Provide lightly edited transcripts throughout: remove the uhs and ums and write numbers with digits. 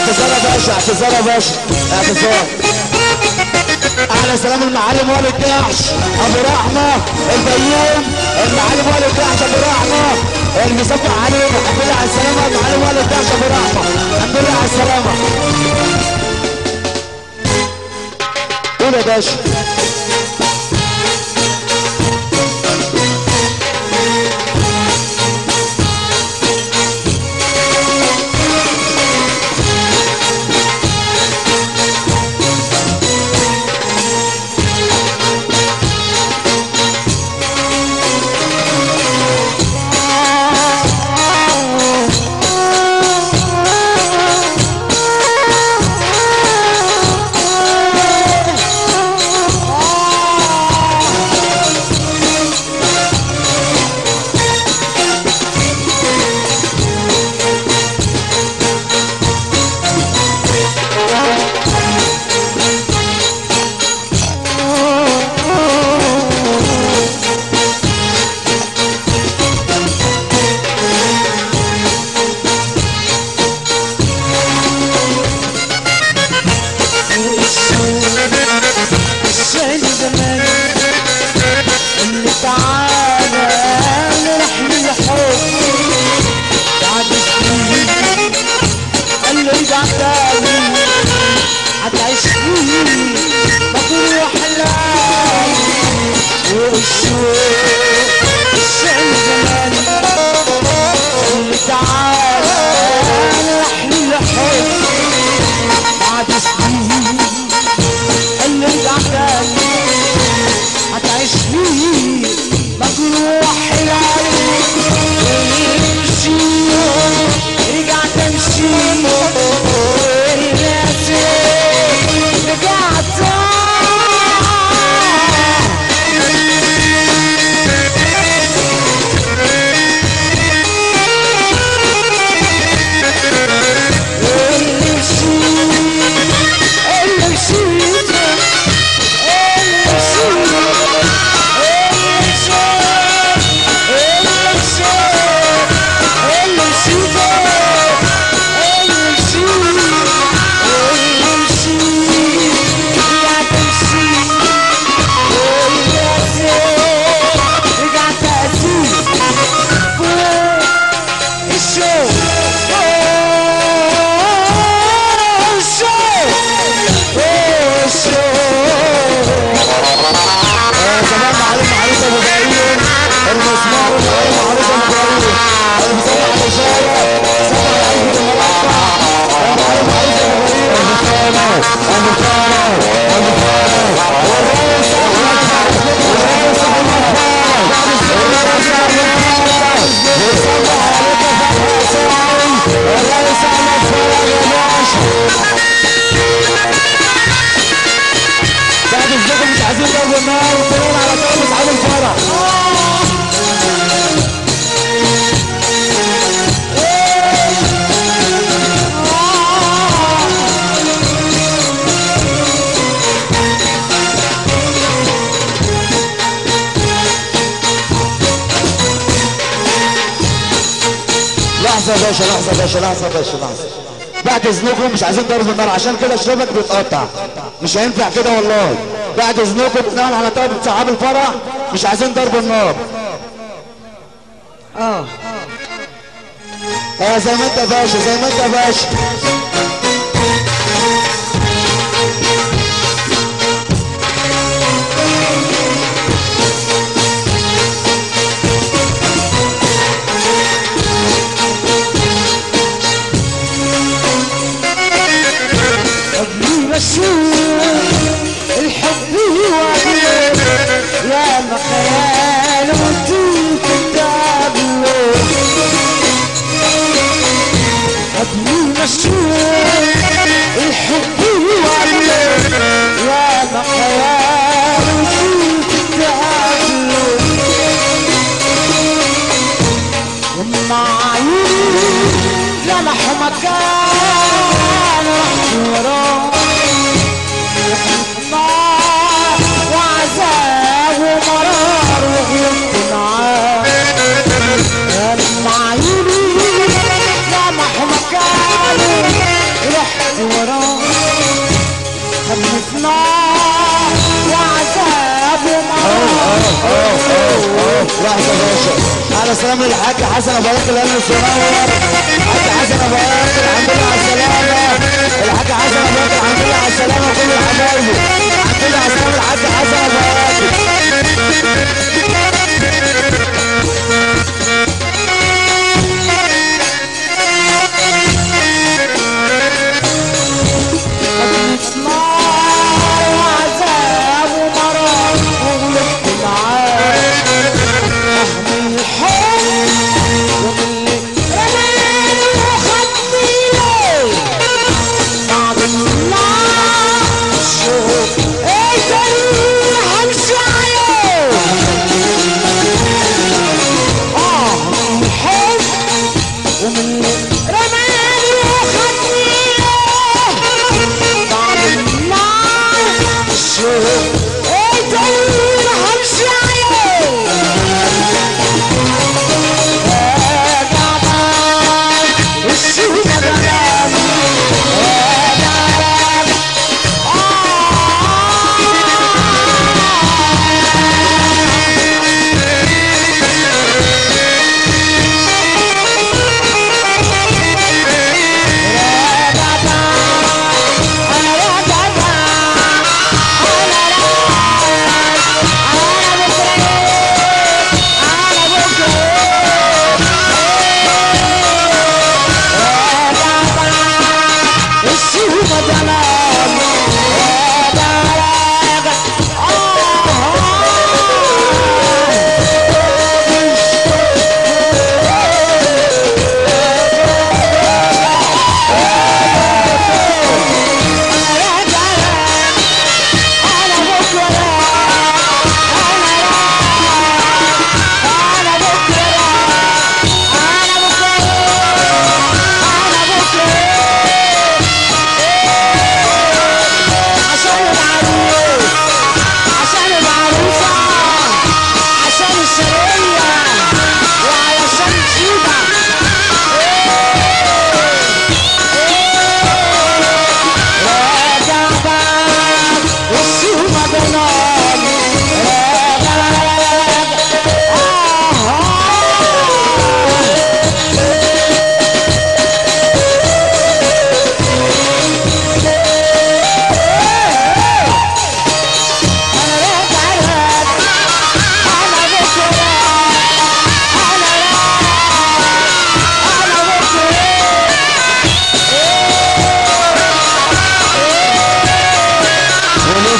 اعتذار يا باشا، اعتذار يا باشا، اعتذار. اعلى سلام المعلم والد جحش ابو رحمه البيوم، المعلم والد جحش ابو رحمه المصبح علينا. الحمد لله على السلامة المعلم والد جحش ابو رحمه، الحمد لله على السلامة. قول يا باشا. لحظة يا باشا، لحظة يا باشا، لحظة يا باشا، لحظة. بعد اذنكم مش عايزين ضرب النار عشان كده الشبك بيتقطع، مش هينفع كده والله. بعد اذنكم بنعمل على طلب صحاب الفرح، مش عايزين ضرب النار. زي ما انت يا باشا، زي ما انت يا باشا. الحب وعليه يا ما خياله تتقابله، قبل ما اشوف الحب وعليه يا ما خياله تتقابله، ومع عيوني لمحوا مكان رحت وراه نار وعذاب ومرار وغلطت معاه. لما عيوني لمحوا مكانه رحت احلى سلام للحاج حسن ابو عاقل الف منور. الحاج حسن ابو عاقل الحمد لله على السلامة. الحاج حسن ابو عاقل الحمد لله على السلامة كل حبايبي. الحمد لله على السلامة الحاج حسن ابو عاقل.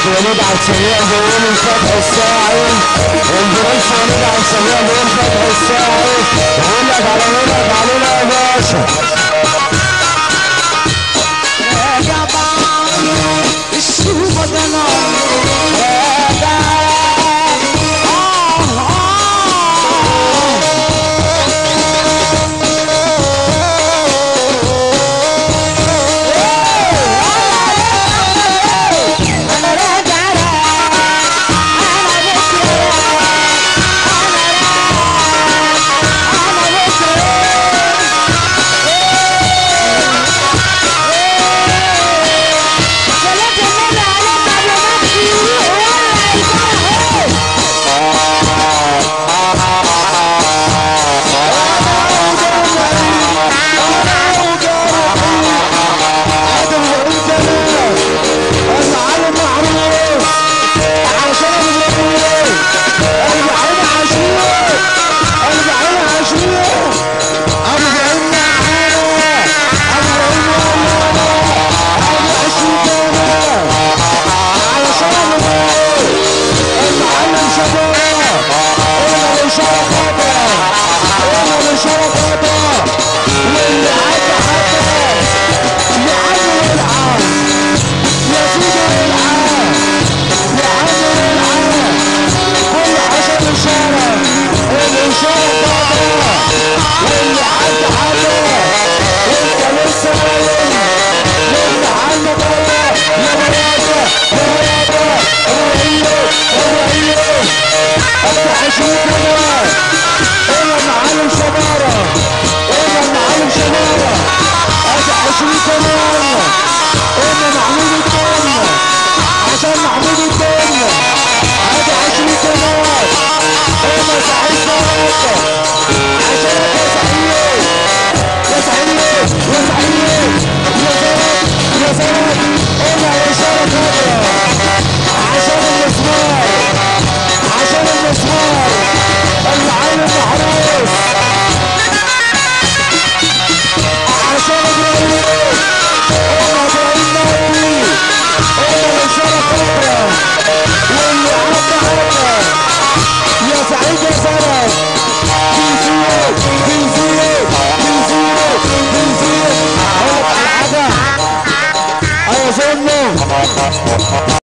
وليد عبد السميع بيقول الفتح الساعي، والبرنس وليد عبد السميع بيقول فتح الساعي.